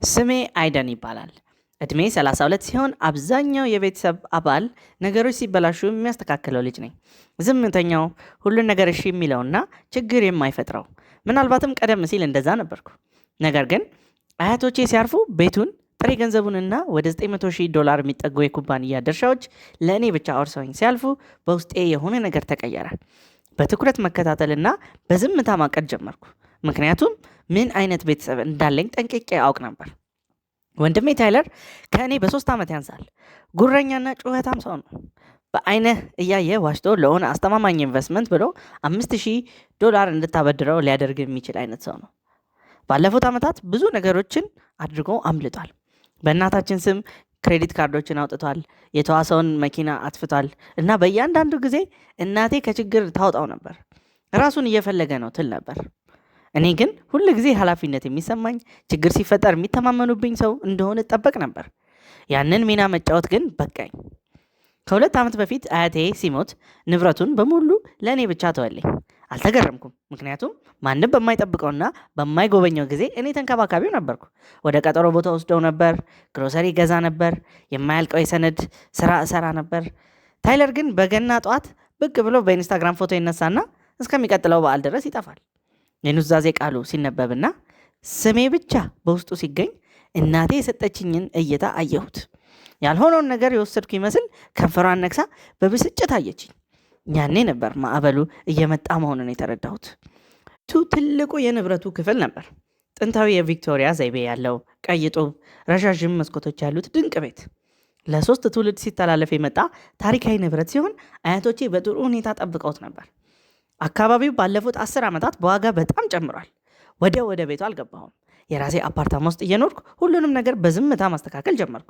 ስሜ አይደን ይባላል። እድሜ 32 ሲሆን አብዛኛው የቤተሰብ አባል ነገሮች ሲበላሹ የሚያስተካክለው ልጅ ነኝ። ዝምተኛው፣ ሁሉን ነገር እሺ የሚለውና ችግር የማይፈጥረው። ምናልባትም ቀደም ሲል እንደዛ ነበርኩ። ነገር ግን አያቶቼ ሲያርፉ ቤቱን፣ ጥሬ ገንዘቡንና ወደ 900 ሺህ ዶላር የሚጠጉ የኩባንያ ድርሻዎች ለእኔ ብቻ አውርሰውኝ ሲያልፉ በውስጤ የሆነ ነገር ተቀየረ። በትኩረት መከታተልና በዝምታ ማቀድ ጀመርኩ። ምክንያቱም ምን አይነት ቤተሰብ እንዳለኝ ጠንቅቄ አውቅ ነበር። ወንድሜ ታይለር ከእኔ በ3 ዓመት ያንሳል። ጉረኛና ጩኸታም ሰው ነው። በአይንህ እያየ ዋሽቶ ለሆነ አስተማማኝ ኢንቨስትመንት ብሎ $5,000 እንድታበድረው ሊያደርግ የሚችል አይነት ሰው ነው። ባለፉት ዓመታት ብዙ ነገሮችን አድርጎ አምልጧል። በእናታችን ስም credit ካርዶችን አውጥቷል። የተዋሰውን መኪና አጥፍቷል። እና በእያንዳንዱ ጊዜ እናቴ ከችግር ታውጣው ነበር። ራሱን እየፈለገ ነው ትል ነበር። እኔ ግን ሁል ጊዜ ኃላፊነት የሚሰማኝ፣ ችግር ሲፈጠር የሚተማመኑብኝ ሰው እንደሆነ እጠበቅ ነበር። ያንን ሚና መጫወት ግን በቃኝ። ከ2 ዓመት በፊት አያቴ ሲሞት ንብረቱን በሙሉ ለእኔ ብቻ ተወልኝ። አልተገረምኩም፣ ምክንያቱም ማንም በማይጠብቀውና በማይጎበኘው ጊዜ እኔ ተንከባካቢው ነበርኩ። ወደ ቀጠሮ ቦታ ወስደው ነበር፣ ግሮሰሪ ገዛ ነበር፣ የማያልቀው የሰነድ ስራ እሰራ ነበር። ታይለር ግን በገና ጠዋት ብቅ ብሎ በኢንስታግራም ፎቶ ይነሳና እስከሚቀጥለው በዓል ድረስ ይጠፋል። የኑዛዜ ቃሉ ሲነበብና ስሜ ብቻ በውስጡ ሲገኝ እናቴ የሰጠችኝን እይታ አየሁት። ያልሆነውን ነገር የወሰድኩ ይመስል ከንፈሯን ነክሳ በብስጭት አየችኝ። ያኔ ነበር ማዕበሉ እየመጣ መሆኑን የተረዳሁት። ትልቁ የንብረቱ ክፍል ነበር። ጥንታዊ የቪክቶሪያ ዘይቤ ያለው ቀይ ጡብ፣ ረዣዥም መስኮቶች ያሉት ድንቅ ቤት። ለ3 ትውልድ ሲተላለፍ የመጣ ታሪካዊ ንብረት ሲሆን አያቶቼ በጥሩ ሁኔታ ጠብቀውት ነበር። አካባቢው ባለፉት 10 ዓመታት በዋጋ በጣም ጨምሯል። ወዲያው ወደ ቤቱ አልገባሁም። የራሴ አፓርታማ ውስጥ እየኖርኩ ሁሉንም ነገር በዝምታ ማስተካከል ጀመርኩ።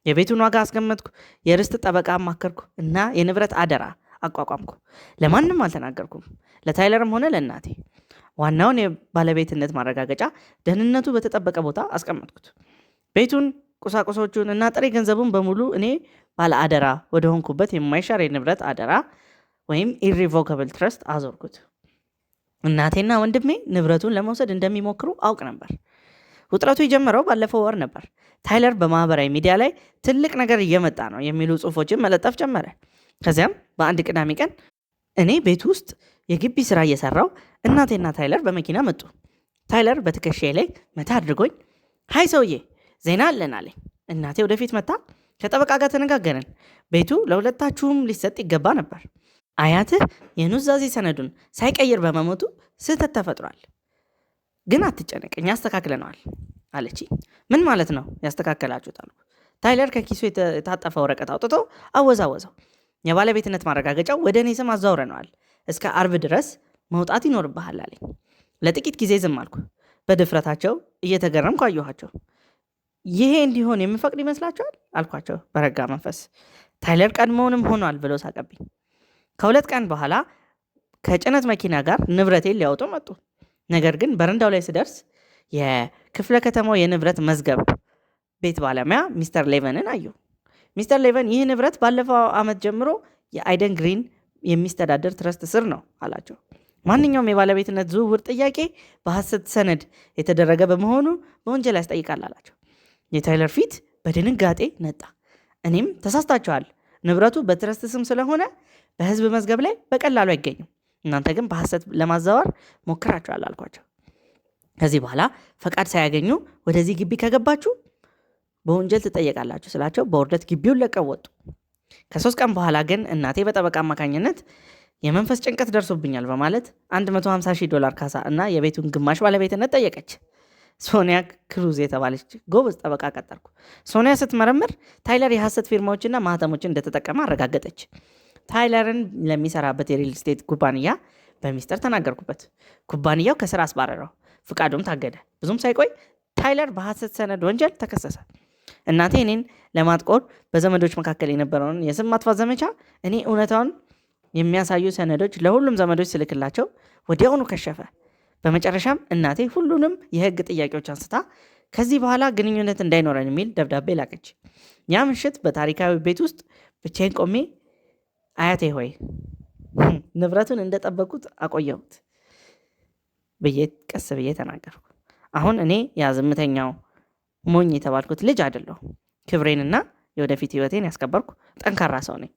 የቤቱን ዋጋ አስገመትኩ፣ የርስት ጠበቃ አማከርኩ እና የንብረት አደራ አቋቋምኩ። ለማንም አልተናገርኩም፣ ለታይለርም ሆነ ለእናቴ። ዋናውን የባለቤትነት ማረጋገጫ ደህንነቱ በተጠበቀ ቦታ አስቀመጥኩት። ቤቱን፣ ቁሳቁሶቹን እና ጥሬ ገንዘቡን በሙሉ እኔ ባለአደራ ወደሆንኩበት የማይሻር የንብረት አደራ ወይም irrevocable trust አዞርኩት። እናቴና ወንድሜ ንብረቱን ለመውሰድ እንደሚሞክሩ አውቅ ነበር። ውጥረቱ የጀመረው ባለፈው ወር ነበር። ታይለር በማህበራዊ ሚዲያ ላይ ትልቅ ነገር እየመጣ ነው የሚሉ ጽሁፎችን መለጠፍ ጀመረ። ከዚያም በአንድ ቅዳሜ ቀን እኔ ቤት ውስጥ የግቢ ስራ እየሰራው እናቴና ታይለር በመኪና መጡ። ታይለር በትከሻዬ ላይ መታ አድርጎኝ hi ሰውዬ ዜና አለን አለኝ። እናቴ ወደፊት መታ ከጠበቃ ጋር ተነጋገርን። ቤቱ ለሁለታችሁም ሊሰጥ ይገባ ነበር። አያትህ የኑዛዜ ሰነዱን ሳይቀይር በመሞቱ ስህተት ተፈጥሯል። ግን አትጨነቅ፣ እኛ አስተካክለነዋል አለችኝ። ምን ማለት ነው ያስተካከላችሁት አልኩ። ታይለር ከኪሱ የታጠፈ ወረቀት አውጥቶ አወዛወዘው። የባለቤትነት ማረጋገጫው ወደ እኔ ስም አዛውረነዋል። እስከ አርብ ድረስ መውጣት ይኖርብሃል አለኝ። ለጥቂት ጊዜ ዝም አልኩ። በድፍረታቸው እየተገረምኩ አየኋቸው። ይሄ እንዲሆን የምፈቅድ ይመስላችኋል አልኳቸው በረጋ መንፈስ። ታይለር ቀድሞውንም ሆኗል ብሎ ሳቀብኝ። ከ2 ቀን በኋላ ከጭነት መኪና ጋር ንብረቴን ሊያወጡ መጡ። ነገር ግን በረንዳው ላይ ስደርስ የክፍለ ከተማው የንብረት መዝገብ ቤት ባለሙያ ሚስተር ሌቨንን አየሁ። ሚስተር ሌቨን ይህ ንብረት ባለፈው ዓመት ጀምሮ የአይደን ግሪን የሚስተዳደር trust ስር ነው አላቸው። ማንኛውም የባለቤትነት ዝውውር ጥያቄ በሐሰት ሰነድ የተደረገ በመሆኑ በወንጀል ያስጠይቃል አላቸው። የታይለር ፊት በድንጋጤ ነጣ። እኔም ተሳስታችኋል፣ ንብረቱ በ trust ስም ስለሆነ በህዝብ መዝገብ ላይ በቀላሉ አይገኝም፣ እናንተ ግን በሐሰት ለማዛወር ሞክራችኋል አልኳቸው። ከዚህ በኋላ ፈቃድ ሳያገኙ ወደዚህ ግቢ ከገባችሁ በወንጀል ትጠየቃላችሁ ስላቸው በውርደት ግቢውን ለቀው ወጡ። ከ3 ቀን በኋላ ግን እናቴ በጠበቃ አማካኝነት የመንፈስ ጭንቀት ደርሶብኛል በማለት $150,000 ካሳ እና የቤቱን ግማሽ ባለቤትነት ጠየቀች። ሶኒያ ክሩዝ የተባለች ጎበዝ ጠበቃ ቀጠርኩ። ሶኒያ ስትመረምር ታይለር የሐሰት ፊርማዎችና ማህተሞችን እንደተጠቀመ አረጋገጠች። ታይለርን ለሚሰራበት የሪል ስቴት ኩባንያ በሚስጥር ተናገርኩበት። ኩባንያው ከስራ አስባረረው፣ ፍቃዱም ታገደ። ብዙም ሳይቆይ ታይለር በሐሰት ሰነድ ወንጀል ተከሰሰ። እናቴ እኔን ለማጥቆር በዘመዶች መካከል የነበረውን የስም ማጥፋት ዘመቻ እኔ እውነታውን የሚያሳዩ ሰነዶች ለሁሉም ዘመዶች ስልክላቸው ወዲያውኑ ከሸፈ። በመጨረሻም እናቴ ሁሉንም የህግ ጥያቄዎች አንስታ ከዚህ በኋላ ግንኙነት እንዳይኖረን የሚል ደብዳቤ ላከች። ያ ምሽት በታሪካዊ ቤት ውስጥ ብቻዬን ቆሜ አያቴ ሆይ ንብረቱን እንደጠበቁት አቆየሁት ብዬ ቀስ ብዬ ተናገርኩ። አሁን እኔ ያ ዝምተኛው ሞኝ የተባልኩት ልጅ አይደለሁም። ክብሬንና የወደፊት ህይወቴን ያስከበርኩ ጠንካራ ሰው ነኝ።